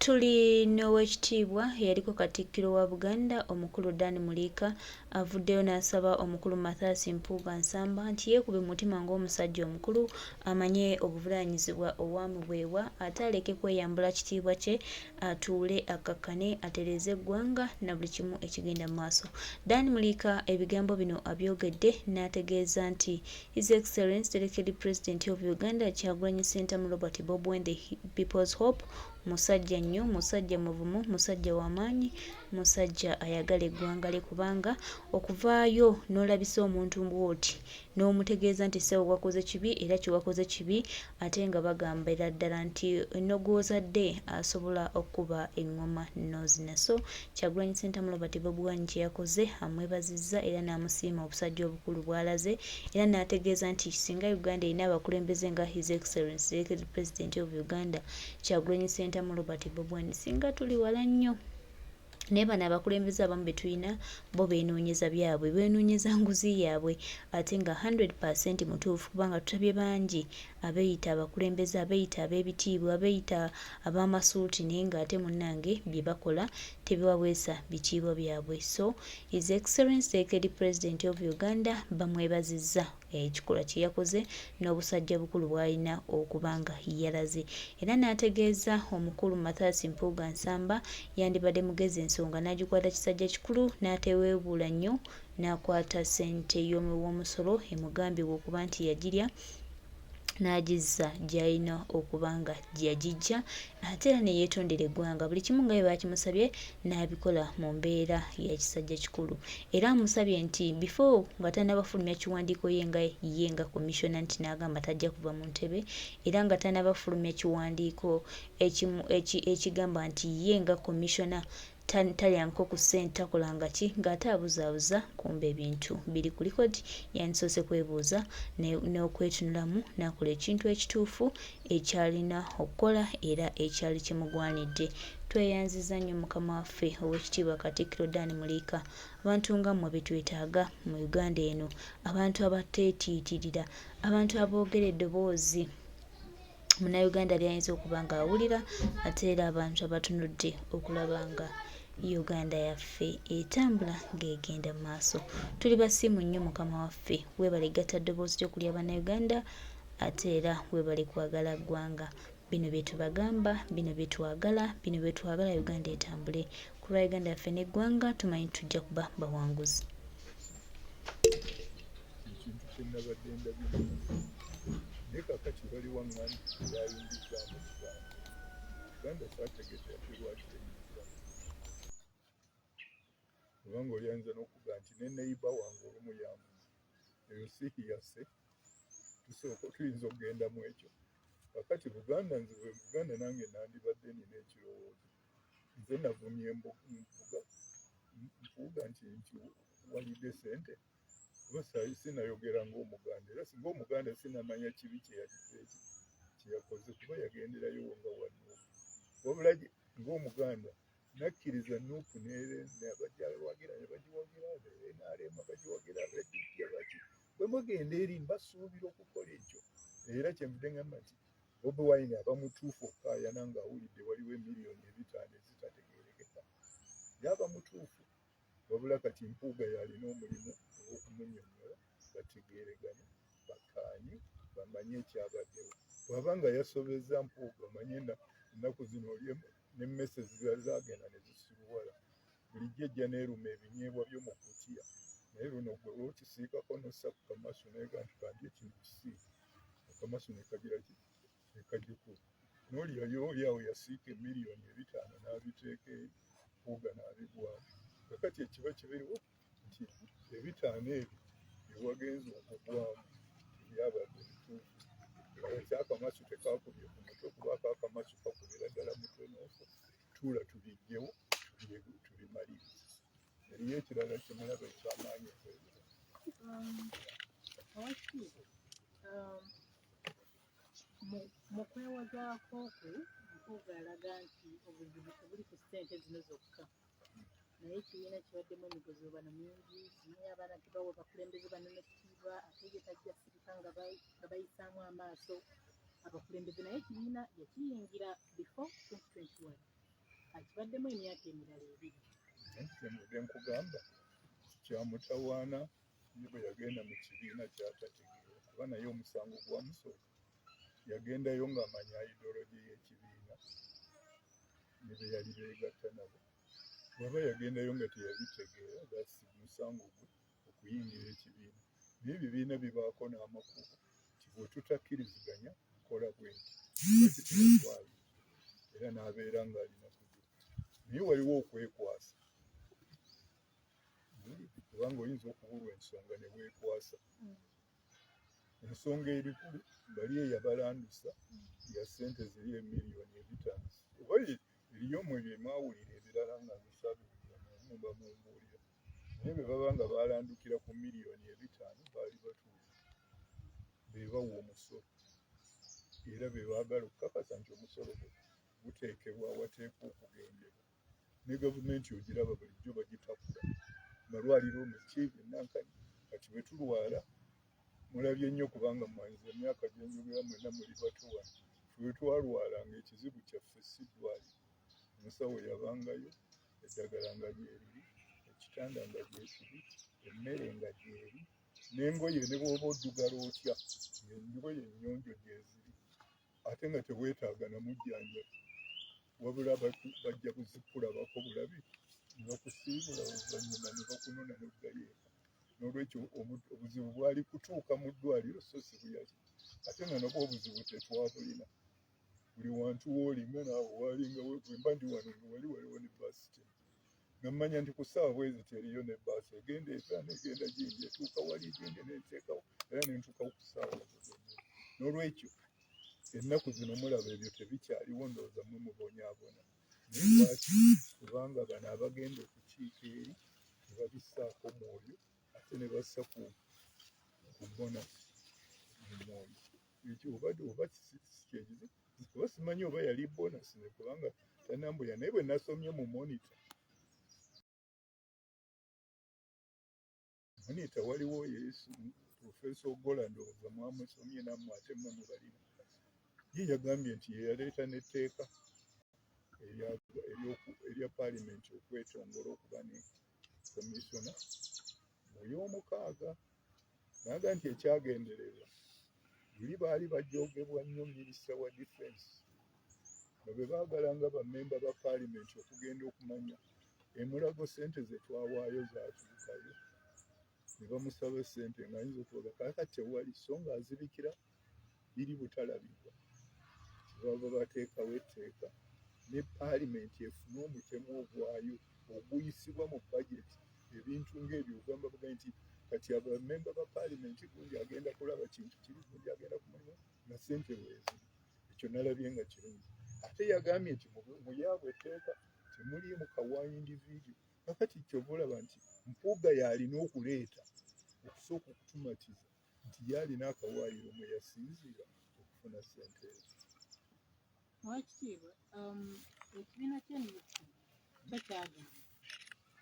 Tuli n'Oweekitiibwa eyaliko Katikkiro wa Buganda Omukulu Dan Muliika avuddeyo n'asaba Omukulu Mathias Mpuuga Nsamba nti yeekube mu mutima ng'omusajja omukulu amanye obuvunaanyizibwa obwamuweebwa ate aleke kweyambula kitiibwa kye atuule akkakkane atereeze eggwanga na buli kimu ekigenda mu maaso. Dan Muliika ebigambo bino abyogedde n'ategeeza nti His Excellence the Elected President of Uganda Kyagulanyi Ssentamu Robert Bobi Wine the People's Hope musajja nnyo, musajja muvumu, musajja wa maanyi, musajja ayagala eggwanga lye kubanga okuvaayo n'olabisa omuntu bw'oti n'omutegeeza nti ssebo wakoze kibi era kye wakoze kibi ate nga bagambira ddala nti n'ogw'ozadde asobola okukuba eŋŋoma n'ozina. So Kyagulanyi Ssentamu Robert Bobi Wine kye yakoze amwebazizza era n'amusiima obusajja obukulu bw'alaze era n'ategeeza nti singa Uganda erina abakulembeze nga His Excellency the Elected President of Uganda Kyagulanyi Ssentamu Robert Bobi Wine singa tuli wala nnyo. Naye bano abakulembeze abamu be tulina bo beenoonyeza byabwe, beenoonyeza nguzi yaabwe ate nga 100% mutuufu kubanga tutabye bangi abeeyita abakulembeze, abeeyita ab'ebitiibwa, abeeyita ab'amasuuti naye ng'ate munnange bye bakola tebibaweesa bitiibwa byabwe. So His Excellency the Elected President of Uganda bamwebazizza ekikolwa kye yakoze n'obusajja bukulu bw'alina okuba nga yalaze era n'ategeeza omukulu Mathias Mpuuga Nsamba yandibadde mugezi ensonga n'agikwata kisajja kikulu n'ateweebuula nnyo n'akwata ssente y'omuwi w'omusolo emugambibwa okuba nti yagirya n'agizza gy'alina okuba nga yagiggya ate era ne yeetondera eggwanga buli kimu nga bwe baakimusabye n'abikola mu mbeera ya kisajja kikulu era amusabye nti before nga tannabafulumya kiwandiiko ye nga ye nga commissioner nti n'agamba tajja kuva mu ntebe era nga tannabafulumya kiwandiiko ekigamba nti ye nga commissioner talyanko ku ssente takolanga ki ng'ate abuzaabuza kumbe ebintu biri ku likodi yandisoose kwebuuza n'okwetunulamu n'akola ekintu ekituufu ekyalina okukola era ekyali kimugwanidde. Tweyanzizza nnyo mukama waffe Oweekitiibwa Katikkiro Dan Muliika. Abantu nga mmwe be twetaaga mu Uganda eno, abantu abateetiitirira, abantu aboogera eddoboozi Munnayuganda ly'ayinza okuba ng'awulira ate era abantu abatunudde okulaba nga Uganda yaffe etambula ng'egenda mu maaso. Tuli basiimu nnyo mukama waffe, weebale gatta ddoboozi lyo ku lya Bannayuganda ate era weebale kwagala ggwanga. Bino bye tubagamba, bino bye twagala, bino bye twagala Uganda etambule. Ku lwa Uganda yaffe n'eggwanga tumanyi tujja kuba bawanguzi. Ekintu kye nabadde ndabye naye kakati bali waŋŋambye yayingizaamu Buganda. Buganda saategedde ate lwaki yayingiramu, kubanga oli ayinza n'okugamba nti ne neyiba wange olumu yanguzi eyo si hiyase tusooka tuyinza okugenda mu ekyo. Kakati Buganda nze bwe Buganda nange nandibadde nina ekirowoozo nze navumye mbuga mpuuga nti nti walidde sente kuba sinayogera ng'Omuganda era singa Omuganda sinamanya kibi kyeyagize eki kyeyakoze kuba yagenderayo nga wa Nuupu wabula ng'Omuganda nakkiriza Nuupu nebagiwagira nebagiwagira NRM bagiwagira DP baki bwe mugenda eri mbasuubira okukola ekyo era kyenvudde ngamba nti Bobi Wine aba mutuufu okukaayana ng'awulidde waliwo emiliyoni 5 ezitategeerekeka yaba mutuufu wabula kati Mpuuga yalina omulimu ogw'okumunnyonnyola bategeeregane bakkaanye bamanye ekyabaddewo bw'aba nga yasobezza Mpuuga omanye ennaku zino oli n'emmese ziba zaagenda ne zisiruwala bulijjo ejja n'eruma ebinyeebwa byo mu kutiya naye luno gwe lw'okisiikako n'ossa ku kamasu naye ga nti kandye kino kisiike akamasu ne kagira ki ne kagikuba n'oli yali oli awo yasiika emiliyoni 5 n'abiteeka eri Mpuuga n'abigwamu. Kakati ekiba kibiriwo nti 5 ebyo bye wagenze okugwamu tebyabadde bituufu ate akamasu tekakubye ku mutwe kuba ako akamasu kakubira ddala mutwe n'ofa tuula tubiggyewo tubimalirize. Eriyo ekirala kye mulaba eky'amaanyi okwogera? Oweekitiibwa, mu kwewozaako kwe Mpuuga alaga nti obuzibu tebuli ku ssente zino zokka naye ekibiina kibaddemu emigozoobano mingi simanyi abaana tebawa bakulembeze bano ekitiibwa ate ye tajja sirika nga bayisaamu amaaso abakulembeze naye ekibiina yakiyingira before 2021. Akibaddemu emyaka emirala ebiri. Kyenvudde nkugamba kyamutawaana ye bwe yagenda mu kibiina kyatategeera kuba naye omusango gwamusooka yagendayo ng'amanya ideology y'ekibiina ne be yali beegatta nabo. Bw'aba yagendayo nga teyabitegeera, that's musango gwe okuyingira ekibiina. Naye ebibiina bibaako n'amakubo nti bwe tutakkiriziganya nkola bwenti, lwaki teyafaayo era n'abeera ng'alina kugira. Naye waliwo okwekwasa, kubanga oyinza okubulwa ensonga ne weekwasa. Ensonga erikulu bali eyabalandusa ya ssente ziri emiliyoni ebitaano oba eriyo mwe bye mwawulira ebirala nga nsabiwulira mumba mumbuulira, naye bwe baba nga balandukira ku miliyoni ebitaano baali batuufu, be bawa omusolo era be baagala okukakasa nti omusolo gwe guteekebwa awateekwa okugenderwa. Ne gavumenti ogiraba bulijjo bagitakula malwaliro miki byennankani. Kati bwe tulwala mulabye nnyo kubanga mwanze emyaka gye njogera mwenna muli bato wano. Ffe bwe twalwalanga ekizibu kyaffe si ddwaliro, omusawo yabangayo, eddagala nga gyeriri, ekitanda nga gyekiri, emmere nga gyeri, n'engoye ne bw'oba oddugala otya engoye ennyonjo gyeziri, ate nga teweetaaga na mujjanjabi, wabula bajja kuzikulabako bulabi ne bakusiibula oluvannyuma ne bakunona n'oddayo eka. N'olwekyo obuzibu bwali kutuuka mu ddwaliro so si buyaki, ate nga nabwo obuzibu tetwabulina. Buli wantu w'oli nga naawe walinga bwe mba ndi wano nga wali waliwo ne baasi nga mmanya nti ku ssaawa bwe ziti eriyo ne bbaasi egenda etaano egenda gindi etuuka wali gindi nenteekawo era nentuukawo ku ssaawa ezo zennyini. N'olwekyo ennaku zino mulaba ebyo tebikyaliwo, ndowooza mmwe mubonyaabona. Naye lwaki? Kubanga bano abagenda okukiika eri tebabissaako mwoyo ate ne bassa ku bonasi mu mwoyo. Ekyo obadde oba si kyekizibu, oba simanyi oba yali bonasi kubanga tanambuya, naye bwe nasomye mu Monitor, Monitor waliwo Yesu Profesa Ogola, ndowooza mwamusomye nammwe ate mmwe mubalina. Ye yagambye nti ye yaleeta n'etteeka erya paalimenti okwetongola okuba ne komisona mu y'omukaaga, n'agamba nti ekyagendererwa luli baali bajoogebwa nnyo minisita wa difensi nga bwe baagala nga bammemba ba paalimenti okugenda okumanya emulago ssente ze twawaayo zaatuukayo, ne bamusaba ssente ng'ayinza okubaga kaakati tewali, so ng'azibikira biri butalabibwa. Kyebava bateekawo etteeka ne paalimenti efune omutemwa ogwayo oguyisibwa mu bajeti ebintu ng'ebyo ogamba bugambi nti kati abamemba ba paalimenti gundi agenda kulaba kintu kiri, gundi agenda ku mulimu nga ssente weeziri. Ekyo nalabye nga kirungi. Ate yagambye nti mu yaabwe etteeka temuliimu kawa individual. Kakati kyova olaba nti Mpuuga y'alina okuleeta okusooka okutumatiza nti ye alina akawaayiro mwe yasinziira okufuna ssente ezo. Oweekitiibwa, ekibiina kya NUP kyo kyagamba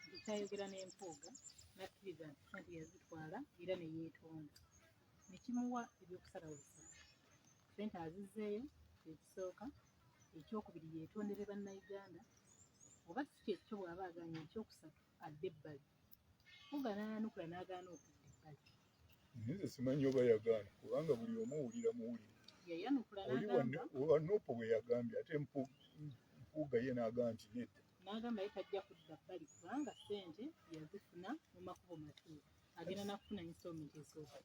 nti kyayogera ne Mpuuga n'akkiriza nti ssente yazitwala era ne yeetonda ne kimuwa ebyokusalawo bisatu. Ssente azizzeeyo ekisooka, ekyokubiri yeetondere Bannayuganda oba si kyekyo bw'aba agaanye ekyokusatu adde ebbali. Mpuuga n'ayanukula n'agaana okudda ebbali. Nze simanyi oba yagaana kubanga buli omu owulira muwulire. Yayanukula Oli n'agamba wa Nuupu bwe yagambye ate Mpuuga ye n'agamba nti nedda. N'agamba ye tajja kudda bbali kubanga ssente yazifuna mu makubo matuufu, agenda na kufuna installment esooka.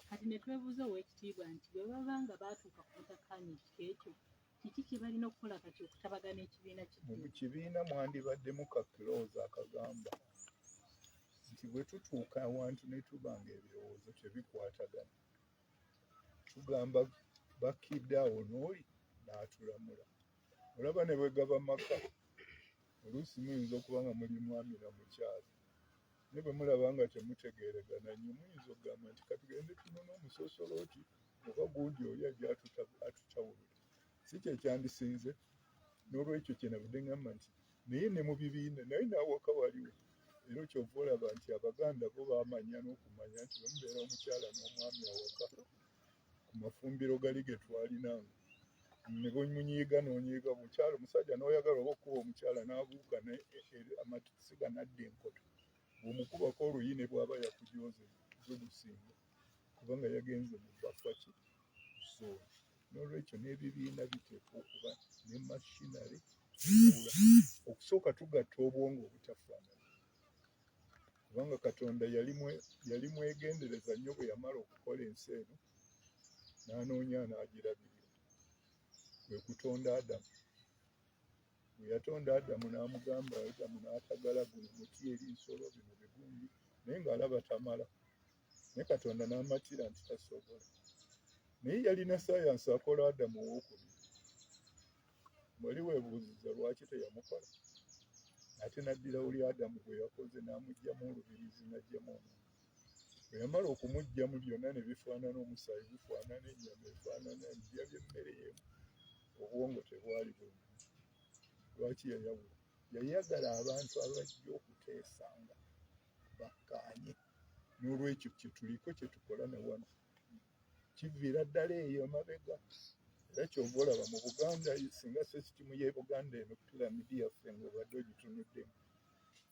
Kati ne twebuuza Oweekitiibwa nti bwe baba nga baatuuka ku butakkaanya ekika ekyo, kiki kye balina okukola kati okutabagana ekibiina kidde? Mu kibiina mwandibaddemu ka clause akagamba nti bwe tutuuka awantu ne tuba ng'ebirowoozo tebikwatagana, tugamba bakidde awo n'oli n'atulamula. Olaba ne bwe gaba maka, oluusi muyinza okuba nga muli mwami na mukyala, naye bwe mulaba nga temutegeeregana nnyo muyinza okugamba nti katugende tunone omusosolooti oba gundi oli ajja atutawulule. Si kye kyandisinze? N'olwekyo kye navudde ngamba nti naye ne mu bibiina naye n'awaka waliwo, era ky'ova olaba nti Abaganda bo baamanya n'okumanya nti bwe mubeera omukyala n'omwami awaka ku mafumbiro gali ge twalinanga, Ne bwemunyiiga n'onyiiga mukyala omusajja n'oyagala oba okukuba omukyala n'abuuka amasiga n'adda enkoto, bw'omukubako oluyi ne bw'aba yakujooze gwe gusinga kubanga yagenze mu buffer ki zone. N'olwekyo n'ebibiina biteekwa okuba ne machinery ewula. Okusooka tugatta obwongo obutafaanana kubanga Katonda yali mwegendereza nnyo bwe yamala okukola ensi eno n'anoonya anaagirabirira, kwe kutonda Adamu. Bwe yatonda Adamu n'amugamba, Adamu n'atagala guno muti eri nsolo bino bigundi, naye ng'alaba tamala. Naye Katonda n'amatira nti tasobola. Naye yalina sayansi akola Adamu owookubiri. Wali weebuuzizza lwaki teyamukola? Ate n'addira uli Adamu gwe yakoze n'amuggyamu olubiriizi n'aggyamu omuntu. Bwe yamala okumuggyamu byonna ne bifaanana, omusaayi gufaanana, ennyama efaanana, ebirya by'emmere y'emu, obwongo tebwali bwenkana. Lwaki yayawula? Yayagala abantu abajja okuteesanga bakkaanye. N'olwekyo kye tuliko kye tukola ne wano kiviira ddala eyo emabega. Era ky'ova olaba mu Buganda, singa sisitimu y'e Buganda eno piramidi yaffe ng'obadde ogitunuddemu,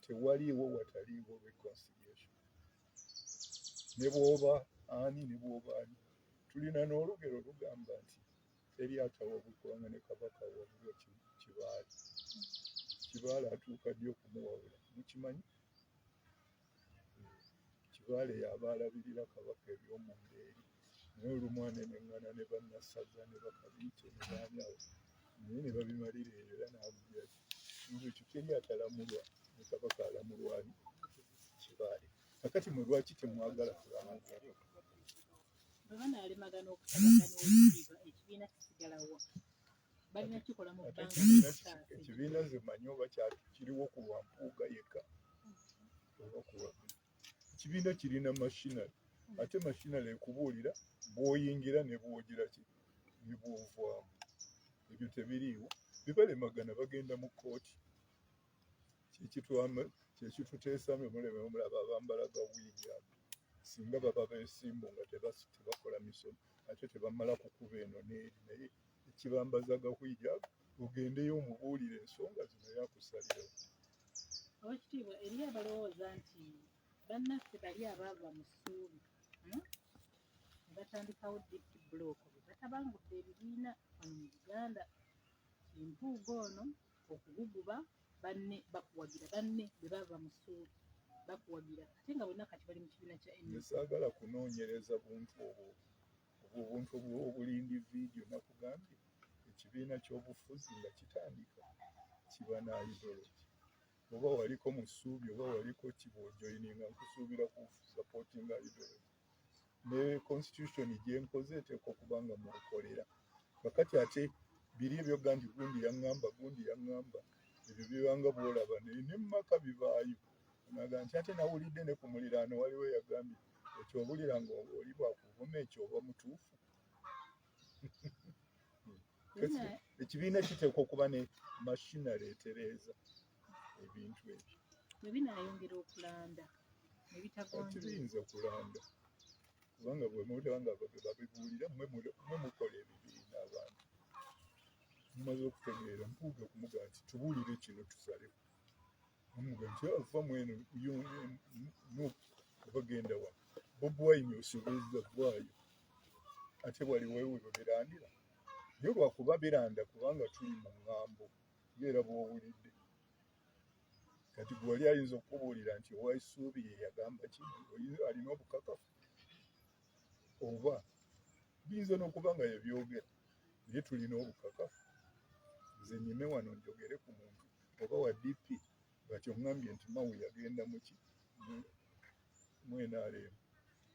tewaliiwo wataliiwo reconciliation. Ne bw'oba ani ne bw'oba ani. Tulina n'olugero lugamba nti teri atawabulwa ne Kabaka awabulwa Kibaale. Kibaale atuuka ddi okumuwabula? Mukimanyi? Kibaale y'aba alabirira Kabaka eby'omunda eri. Naye olumu aneneŋŋana ne bannasaza ne bakabiite ne baani awo naye ne babimalira eyo era n'abugira ki. Noolwekyo teri atalamulwa ne Kabaka alamulwa ani? Kibaale. Kakati mwe lwaki temwagala kulamulwa? Bwe banaalemagana okutabagana Oweekitiibwa, ekibiina kisigalawa? Balina kikola mu Ate bbanga ekibiina nze mmanyi oba kiriwo ku lwa Mpuuga yekka oba ku lwa ekibiina kirina machinery, ate machinery ekubuulira bw'oyingira ne bw'ogira ki ne bw'ovaamu. Ebyo tebiriiwo. Bibalemagana bagenda mu kkooti. Kyekituteesa mulebe mulaba abambala ga wiigi ago singa baba beesimbu nga tebakola misomo ate tebamala kukuba eno n'eri, naye ekibambaza ga wiigi ago ogendeyo omubuulire ensonga zino yakusalirawo. Oweekitiibwa, eriyo abalowooza nti bannaffe bali abaava mu ssuubi ne batandikawo DP Block be batabangudde ebibiina wano mu Buganda. Mpuuga ono okuguguba banne bakuwagira, banne bwe bava mu ssuubi bakuwagira, ate nga bonna kati bali mu kibiina kya Nze saagala kunoonyereza buntu obwo obwo obuntu obulindi vidiyo. Nakugambye ekibiina ky'obufuzi nga kitandika kiba na ideology. Oba waliko mu ssuubi oba waliko ki bw'ojoyininga nkusuubira ku supportinga ideology. Ne constitution gye nkoze eteekwa okuba nga mwekolera. Kakati ate biri ebyoga nti gundi yaŋŋamba gundi yaŋŋamba ebyo bibanga bw'olaba naye ne mu maka bibaayo. Onaga nti ate nawulidde ne ku muliraano waliwo eyagambye ekyo owulira nga oli bwakuvuma ekyo oba mutuufu. Ekibiina kiteekwa okuba ne machinery etereeza ebintu ebyo. Bwe binaayongera okulanda ne bitagonjoola. Tebiyinza kulanda kubanga bwe muba nga babibuulira mmwe mukola ebibiina abantu. Mumaze okutegeera Mpuuga kumugamba nti tubuulire kino tusalewo. Mumuga nti ava mu eno oba genda wano. Bobi Wine osobezza vaayo. Ate wali wewe bwe birandira. Naye lwakuba biranda kubanga tuli mu ŋŋambo ng'era bw'owulidde. Kati gwe wali ayinza okukubuulira nti owa essuubi ye yagamba kino, alina obukakafu oba biyinza n'okuba nga yebyogera naye tulina obukakafu. Nze nyime wano njogere ku muntu oba wa DP bati oŋŋambye nti Mao yagenda muki mu NRM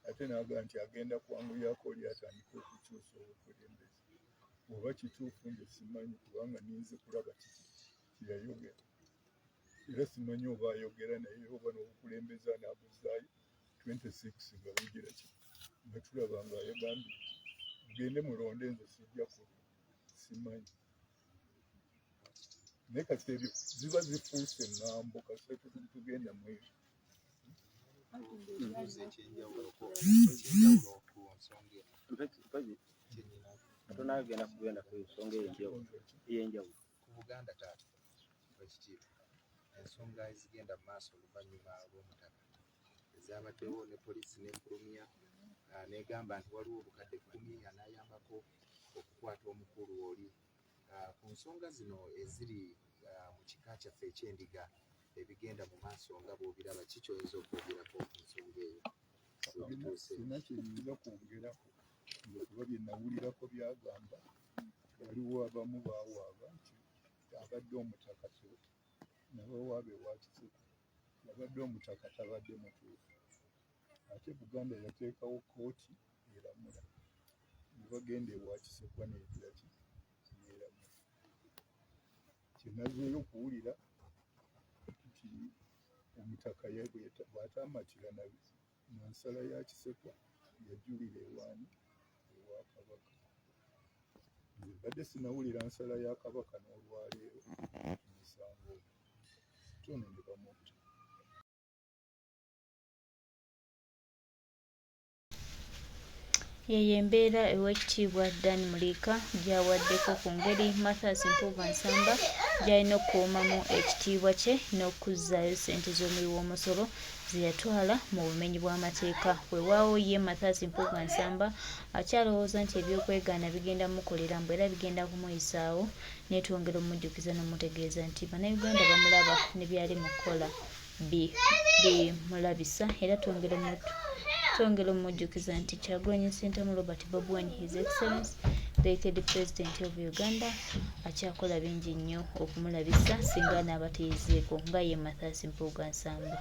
ate n'agamba nti agenda kwanguyako oli atandike okukyusa obukulembeze. Oba kituufu nze simanyi kubanga ninze kulaba kiki kyeyayogera era simanyi oba ayogera naye oba n'obukulembeze anaabuzaayo 26 nga bugira ki nga tulaba nga ayagambye mugende mulonde nze sijja ku simanyi. Naye kati ebyo ziba zifuuse ŋŋambo kasita tugenda mu ebyo. Mbuuza ekyenjawulo ku nsonga eno kyennyina. Tonagenda kugenda ku nsonga ey'enjawulo. Ku Buganda taata Owekitiibwa, ensonga ezigenda mu maaso oluvannyuma lw'Omutaka ezabaddewo ne poliisi n'efulumya n'egamba nti waliwo obukadde kkumi anaayambako okukwata omukulu oli. Ku nsonga zino eziri mu kika kyaffe eky'Endiga ebigenda mu maaso nga bw'obiraba, ki ky'oyinza okwogerako ku nsonga eyo? Sirina kye nnyinza kwongerako nze kuba bye nawulirako byagamba waliwo abamu baawaaba nti abadde omutaka nabawaaba ewa Kisekwa abadde omutaka tabadde mutuufu ate Buganda yateekawo kkooti eramula ne bagenda ewa Kisekwa n'egira ki n'eramula. Kye nazzeeyo okuwulira nti omutaka bw'ataamatira na nsala ya Kisekwa yajulira ewaani ewa Kabaka. Nze mbadde sinawulira nsala ya Kabaka n'olwaleero ku musango ogwo ate ono ne bamutta. Yeeyo embeera Oweekitiibwa Dan Muliika gy'awaddeko ku ngeri Mathias Mpuuga Nsamba gy'alina okukuumamu ekitiibwa kye n'okuzzaayo ssente z'omuwi w'omusolo ze yatwala mu bumenyi bw'amateeka. Weewaawo ye Mathias Mpuuga Nsamba akyalowooza nti eby'okwegaana bigenda mukolera mbu era bigenda kumuyisaawo naye twongera omujjukiza n'omutegeeza nti Bannayuganda bamulaba ne by'ali mu kukola bimulabisa era twongera omujjukiza nti Kyagulanyi Ssentamu Robert Bobi Wine His Excellence the third President of Uganda akyakola bingi nnyo okumulabisa singa anaaba teyezeeko nga ye Mathias Mpuuga Nsamba.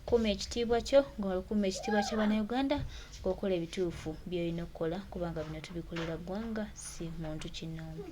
Kuuma ekitiibwa kyo ng'okuuma ekitiibwa kya Bannayuganda ng'okola ebituufu by'olina okukola kubanga bino tubikolera ggwanga si muntu kinnoomu.